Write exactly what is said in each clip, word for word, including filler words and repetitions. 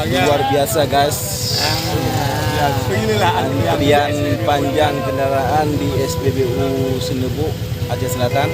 Luar biasa, guys. Antrian panjang kendaraan di S P B U Seuneubuek, Aceh Selatan.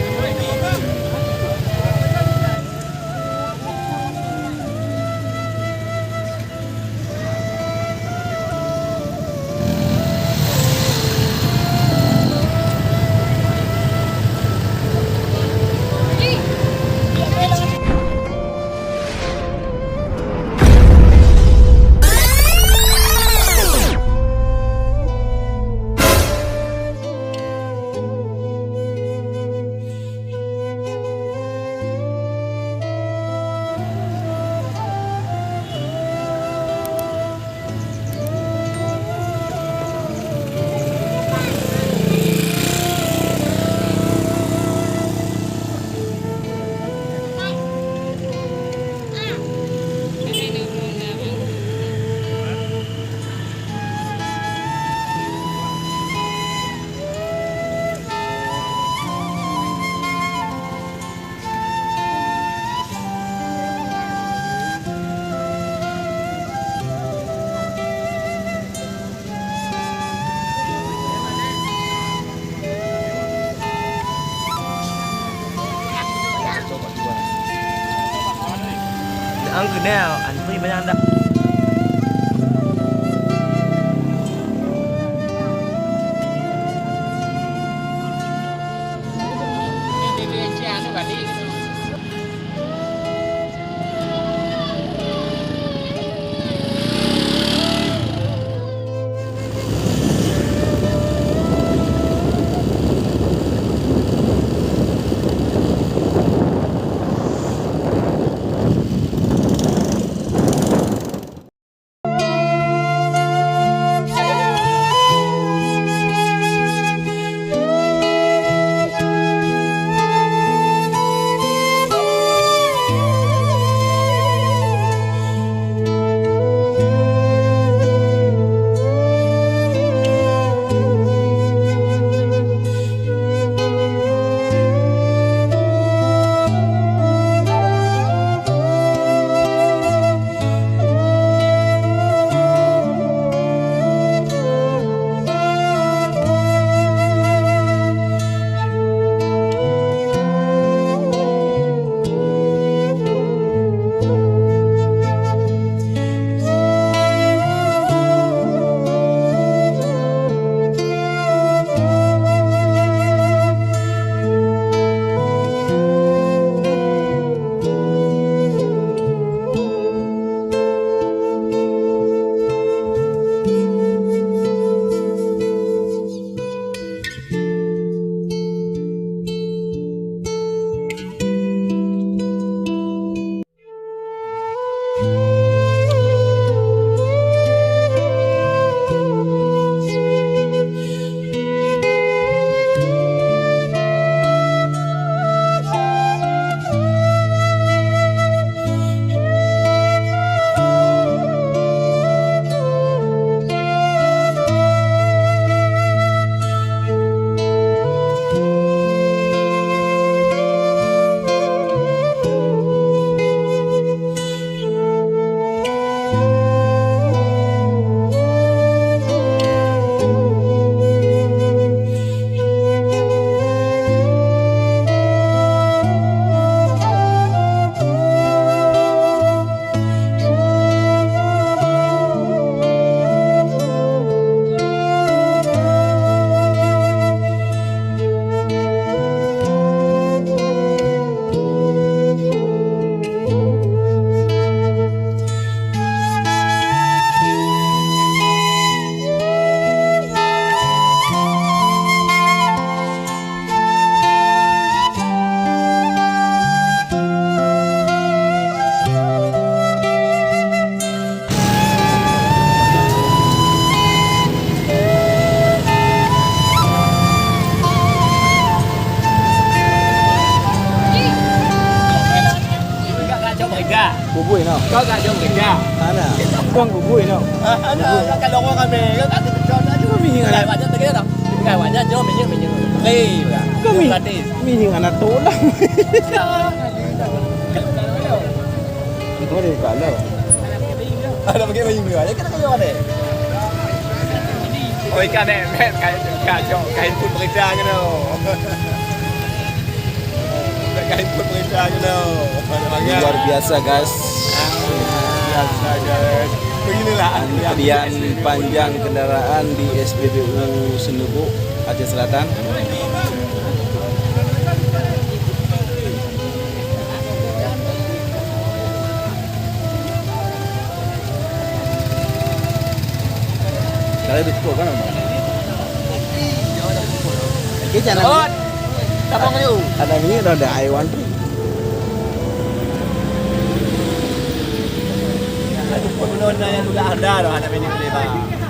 Ang kenal, antri banyak dah. Bubui noh. Kau gak jom kerja. Mana? Bukan bubui noh. Ada, kat lorong kami. Kau tak terkejut, tak jom. Kami ingat. Dah, macam tu kira dah. Dah, macam jom, minyak, minyak. Free, ya. Kami. Gratis. Minyak anak tulang. Kau ada buka lo. Ada pakai baju dua. Ya, kita kena ada. Oh, ikan eh, met, kain, kain, kain pun berita gitu. Kain pun berita gitu. Luar biasa, guys. Biasa, guys. Beginilah. Antrian panjang kendaraan di S P B U Seuneubuek, Aceh Selatan. Kalau di sepuluh kan, Bang? Oke, jangan. Ada minyak dah, ada air one three. Ada pun belum ada yang sudah ada dah, ada minyak lebar.